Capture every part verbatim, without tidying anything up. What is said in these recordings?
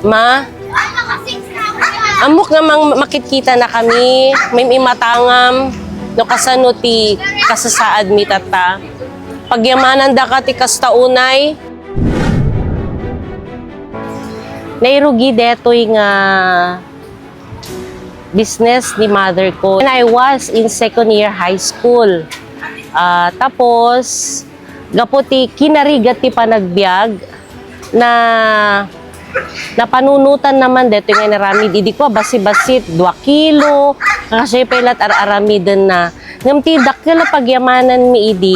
Ma, ammok nga mang-, makitkita na kami, may imatangam, no kasano ti kasasaad mi tatta. Pagyamanan da ka ti kasta unay. Nairugi detoy nga business ni mother ko. When I was in second year high school, ah, tapos, gapu ti kinarigat ti panagbiag, na napanunotan naman detoy nga inaramid idi kua basi-basit, dua kilo, kasi pay lat ar-aramiden na. Ngem ti dakkel a pagyamanan mi idi,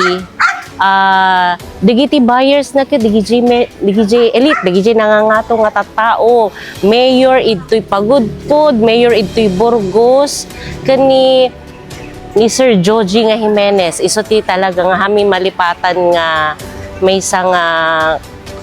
ah, dagiti buyers na ket dagiti me-, dagiti elite, dagiti nangangato nga tattao, mayor idtoy Pagudpud, mayor idtoy Burgos, ken ni ni Sir Joji nga Jimenez, isu ti talaga nga amin malipatan nga maysa nga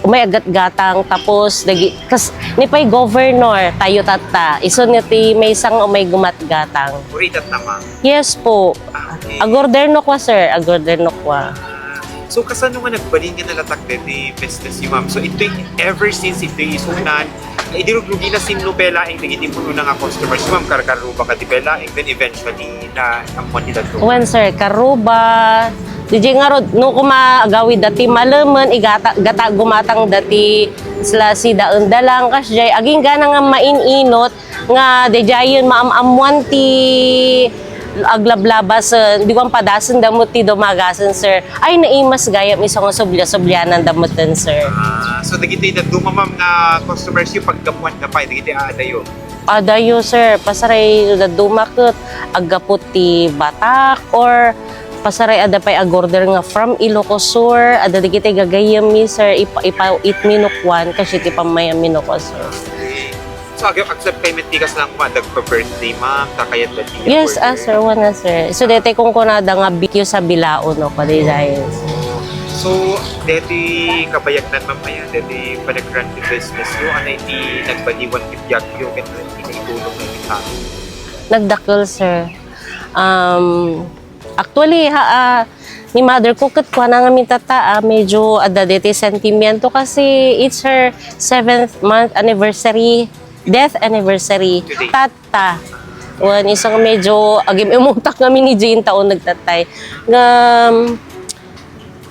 umay aggatgatang, tapos dagi-, kas-, ni pay governor tayo tatta, isu nga ti maysa nga umay gumatgatang. Uritat na, ma'am? Yes po. Ah, okay. Agorder no kwa, sir. Agorder no kwa. Ah, so, kasano nga nagbalin nga nalatak deti business ni ma'am? So, ito'y ever since ito'y isunan, Idi rugrugi na sinno pay laeng dagiti umuna nga customers, ma'am, karkarruba kadi pay laeng, then eventually na ammuan ti dadduma. Wen, sir, karruba. Di jay ngarud, no kuma agawid dati malemen, igata, gata gumatang dati sila sidaen da lang, kas jay, agingga na nga maininot, nga di jayen maam-ammuan ti aglablabasen, di ko padasen da met ti dumagasen, sir. Ay, naimas gayam isu nga sublia-sublianan da metten, sir. Ah, so dagiti dadduma, ma'am, nga customers yo, paggapuan da pay dagiti aadayo? Adayo, sir. Pasaray dadduma ket aggapu ti Batak or pasaray adda pay agorder nga from Ilocos Sur, adda dagiti gagayyem mi, sir, ipa-, ipa-, itmi no kuan, kasi ti pammayam mi no kuan, sir. Okay. So, ag-, accept payment ti kas lang, ma'am, dagpa-birthday, ma'am, ta kayat da ti Yes, ah, order. Sir, wen, ah, sir. So, daytoy kunkunada nga bikyo sa bilao, no, kadi daytoy. So, deti kabayagnan, ma'am, ayan, deti panagran ti business yo, ano iti nagbaliwan ti biag yo, ket ano iti naitulong na iti tao? Nagdakkel, sir. Um, Actually, ha, ah, ni mother ko, ket kuana ngamin tatta, ah, medyo adda deti sentimiento kasi it's her seventh month anniversary, death anniversary. Today. Tatta. Wen, isu nga medyo agim-imutak ngamin ni Jane taon nagtattay. Ngem,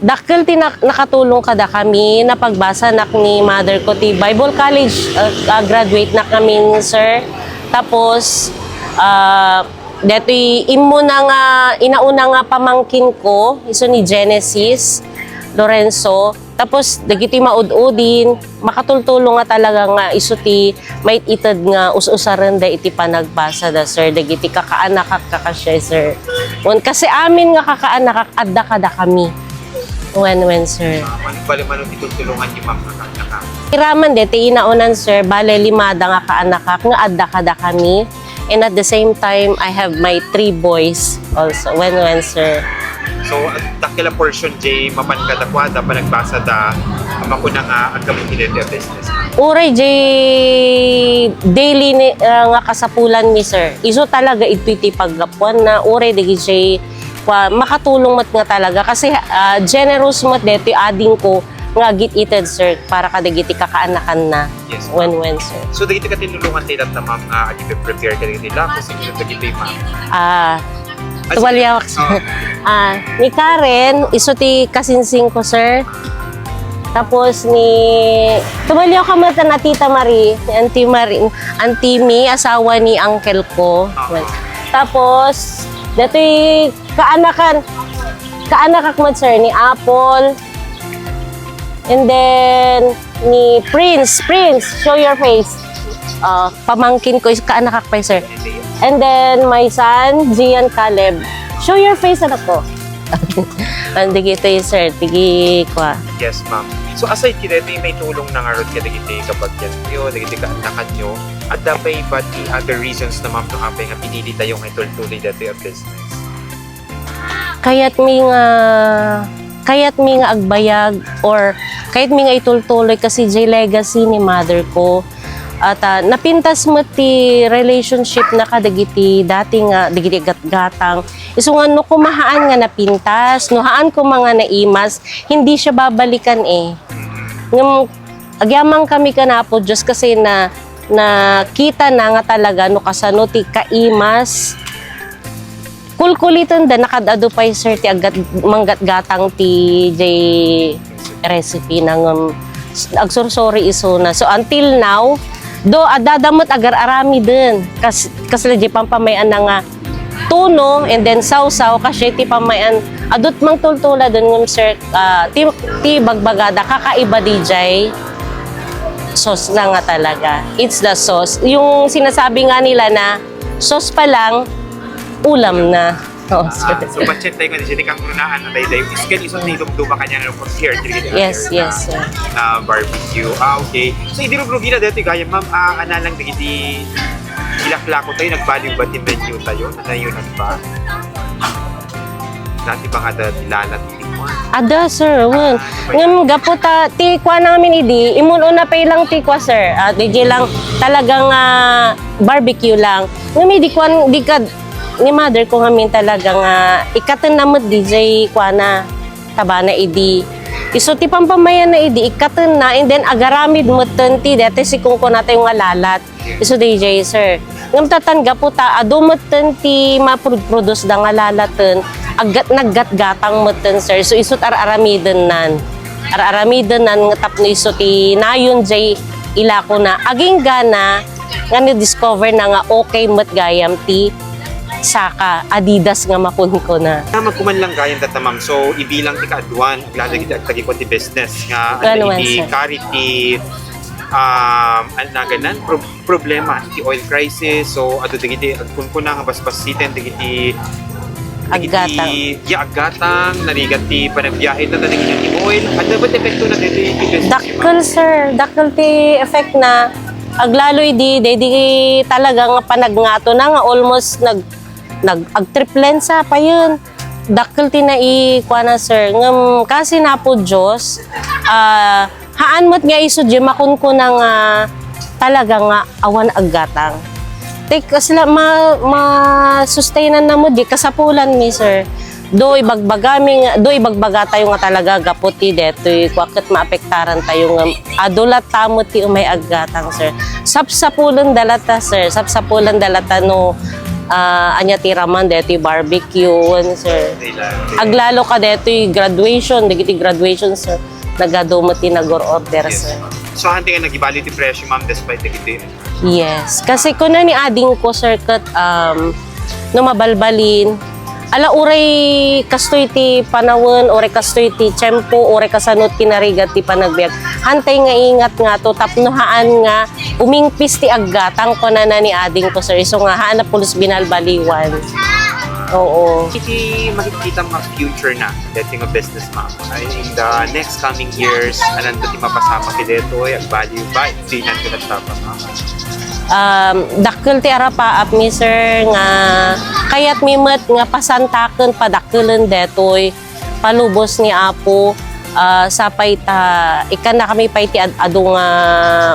dakkel ti nak-, nakatulong kadakami, napagbasanak ni mother ko ti Bible College, ah, ah, graduate nak ngamin, sir. Tapos, ah, Detoy immuna nga, inauna nga pamangkin ko, isu ni Genesis Lorenzo. Tapos, dagiti maud-udin, makatultulong nga talaga nga isu ti maited nga us-usaren da iti panagbasa da, sir, dagiti kakaanakak kakasya, sir. Wen, kasi amin nga kakaanakak, adda kadakami. Wen, wen, sir. Ah, man, bali, mano ti tultulongan ni ma'am nga kakaanakak? Iraman deti inaonan, sir, bale, limada nga kaanakak nga adda kadakami. And at the same time, I have my three boys also. Wen, wen, sir. So, dakkel a portion jay mapan kadakuada, panagbasa da, makuna nga aggapu ti daytoy a business. Uray jay daily ni, ah, nga kasapulan mi, sir. Isu talaga iti ti paggapuan na, uray dagiti kua, makatulong met nga talaga kasi, ah, generous met deti ading ko nga agit-ited, sir, para kadagiti kakaanakan na. Yes, ma'am. Wen, wen, sir. So, dagiti katinulongan ti latta, ma'am, nga agi-prepare kadagiti lakos, inyo dagiti, ma'am? Ah, Ah, sige. Tuwaliawak, sir. Oh. Ah, ni Karen, isu ti kasinsing ko, sir. Tapos ni, tuwaliaw ka met na Tita Marie, ni Auntie Marie, Auntie May, asawa ni uncle ko. Ah. Tapos, datoy kaanakan, kaanakak met, sir, ni Apple, and then, ni Prince. Prince, show your face. Ah, pamangkin ko, is kaanakak pay, sir. And then, my son, Gian Caleb. Show your face, anak ko. Ang dagitoy, sir, dagi kua. Yes, ma'am. So, aside kadaytoy, may tulong na ngarud kadagiti kabagian yo, dagiti kaanakan yo, adda pay ba ti other reasons na, ma'am, no apay nga pinili tayo nga itultuloy daytoy a business? Kayat mi nga, kayat mi nga agbayag or kayat mi nga itultuloy kasi jay legacy ni mother ko. At, ah, napintas met ti relationship na kadagiti dati nga, dagiti gatgatang. Isu nga no kumahaan nga napintas, no haan kuma nga naimas, hindi siya babalikan eh. Ngem, agyaman kami kan Apo Diyos kasi na Nakita na nga talaga no kasano ti kaimas. Kulkuliten da, nakad-adu pay, sir, ti aggat-, manggatgatang ti jay recipe na ngem agsursuri isuna. So, until now, do, adda da met agar-aramiden. Kas-, kasla jay pampamay-an na nga tuno, and then sawsaw, kasi ti pamay-an, adut mangtultuladen ngem, sir, ah, ti, ti bagbagada, kakaiba di jay sauce na nga talaga. It's the sauce. Yung sinasabi nga nila na sauce pa lang, ulam na. Oh, Ah, sir. So, budget tayo nga di siya kangrunaan na dayday. Iskan iso ni Dubduba kanya na compare to the Yes, other yes, na, sir. na barbecue. Ah, okay. So, idi rubrubina dito, gaya, ma'am, ah, ana lang dagiti ilaklako tayo, nagbaliw ba ti menu tayo? Nanayon ba? Dati ba nga da, dilalat ti kwan? Ada, sir. Wen. Ah, ano ba Ngem yan? Gapu ta, ti kua namin idi, imun-una pay lang ti kua, sir. Ah, di jay lang talagang, ah, barbecue lang. Ngem idi kuan, di kad, ni mother ko ngamin talaga nga ikkatenna met di jay kuana, tabana idi. Isu ti pampamayanna idi, ikkatenna, and then agaramid metten ti detoy si kunkunatayo nga lalat. Isu di jay, sir. Ngem ta, gapu ta, adu metten ti maproduce da nga lalaten, aggat-, naggatgatang metten, sir. So, isut ar-aramidennan. Ar-aramidennan nga tapno isu ti nayon jay ilakona. Aginggana, nga na-discover na nga okay met gayam ti saka Adidas nga makunkuna. Tama, kuman lang gayam data, ma'am. So, ibilang ti kaaduan, lalo kita agtagikuan ti business nga, Kuan ano, man, idi sir. Kari ti, um, ano na ganan, pro-, problema ti oil crisis. So, adu dagiti agkunkuna nga basbasiten dagiti Aggatang. Dagiti, ya, aggatang, narigat ti panagbiyahe ta, ta dagiti oil. Adda ba ti epekto na dito yung business, ma'am? Dakkel, sir. Dakkel ti effect na. Aglalo idi, daydi talaga nga panagngato na nga almost nag-, nag-, agtriplensa pa yun. Dakkel ti naikuana, sir. Ngem kasi napo Diyos, ah, haan met nga isu di makunkuna nga talaga nga awan aggatang. Ti kasla ma-, ma-sustainan na mo di kasapulan mi, sir. Do ibagbagami nga, do ibagbagatayo nga talaga gapu ti detoy, kua ket maapektaran tayo nga adu latta met ti umay aggatang, sir. Sapsapulen da latta, sir. Sapsapulen da latta no, ah, ania ti raman detoy barbecue, sir. Aglalo ka detoy graduation, dagiti graduation, sir. Nagadu met ti nag-order, Yes, sir. Ma'am. So, hante nga nagibali ti presyo, ma'am, despite dagiti Yes. Kasi kuna ni ading ko, sir, ket, um, no mabalbalin, ala, uray kastoy ti panawen, uray kastoy ti tiempo, uray kasano ti narigat ti panagbiag. Hantay nga ingat nga to, tapno haan nga umingpis ti aggatang, kunana ni ading ko, sir. Isu nga, haan a pulos binalbaliwan. Oo. Iti makikita nga future na, dati nga business, ma'am. Ay, in the next coming years, ananto ti mapasamak iti detoy, agbaliw ba? Dinan ko nagtapang, ma'am. Um, dakkel ti arapaap mi, sir, nga kayat mi met nga pasantaken, padakkelen detoy palubos ni Apo, ah, sapay ta ikkannakami pay ti ad-adu nga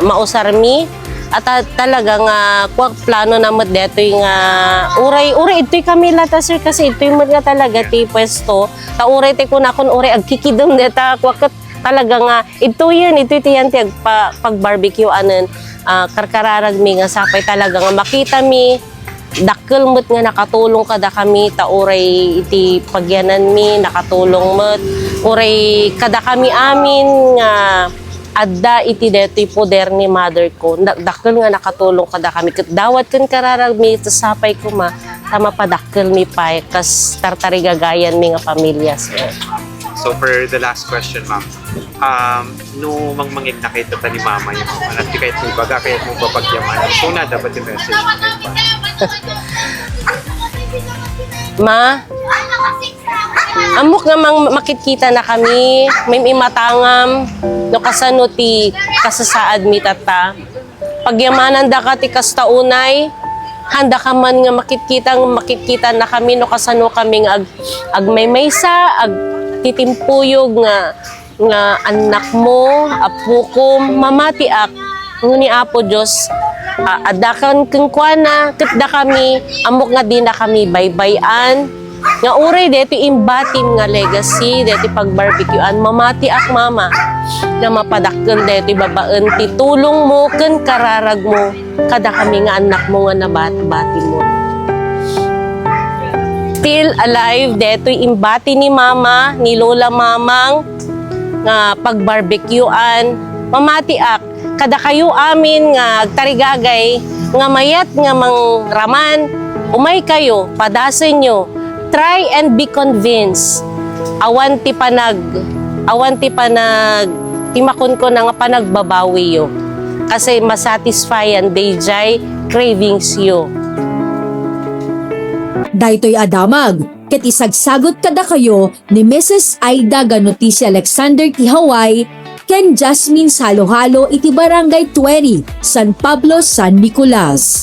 mausarmi. At, ah, talaga nga kuak plano na met detoy nga uray, uray idtoy kami latta, sir, kasi idtoy met nga talaga ti pwesto. Ta uray ti kunakon, uray agkikidem deta, kuak ket talaga nga idtoyen, idtoy ti yan ti agpa-, pag-barbecue anen, ah, karkararagmi nga sapay talaga nga makitami, dakkel met nga nakatulong kadakami, ta uray iti pagyananmi, nakatulong met, uray kadakami amin nga adda iti detoy poder ni mother ko, na-, dakkel nga nakatulong kadakami, ket dawat ken kararagmi, ket sapay koma, ta mapadakkelmi pay, kas tartarigagayanmi nga pamilya, sir. So, for the last question, ma'am, um, no mangmangegna kayat ta ni mama, yung mga anak, di kayat mo ibaga, kayat mo ibabagyamanan. So, na dapat yung message mo kay pa? Ma, ammok nga mang-, makitkita na kami, may imatangam, no kasano ti kasasaad mi tatta. Pagyamanan daka ti kasta unay, handa ka man nga makitkita, makitkita na kami no kasano kami nga ag-, agmaymaysa, agtitimpuyog nga, nga annak mo, apoko, mamatiak, nguni Apo Dios, a-, adda kan kenkuana, ket dakami, ammok nga dina kami baybay-an, nga uray deti imbatim nga legacy, deti pagbarbecuean, mamatiak, Mama. nga mapadakkel daytoy babaen ti tulongmo ken kararagmo kadakami nga annakmo nga nabatbatimo. Still alive daytoy imbati ni Mama, ni Lola Mamang, nga pagbarbecuean. Mamatiak kadakayo amin nga agtarigagay nga mayat nga mangraman, umaykayo, padasenyo, try and be convinced. Awan ti panag, awan ti panag, ti makunkuna nga panagbabawiyo. Kasi masatisfyan dayjay cravingsyo. Daytoy a damag ket isagsagut kadakayo ni Missus Aida Ganuti C. Alexander ti Hawaii ken Jasmine Salohalo iti Barangay Twenty, San Pablo, San Nicolas.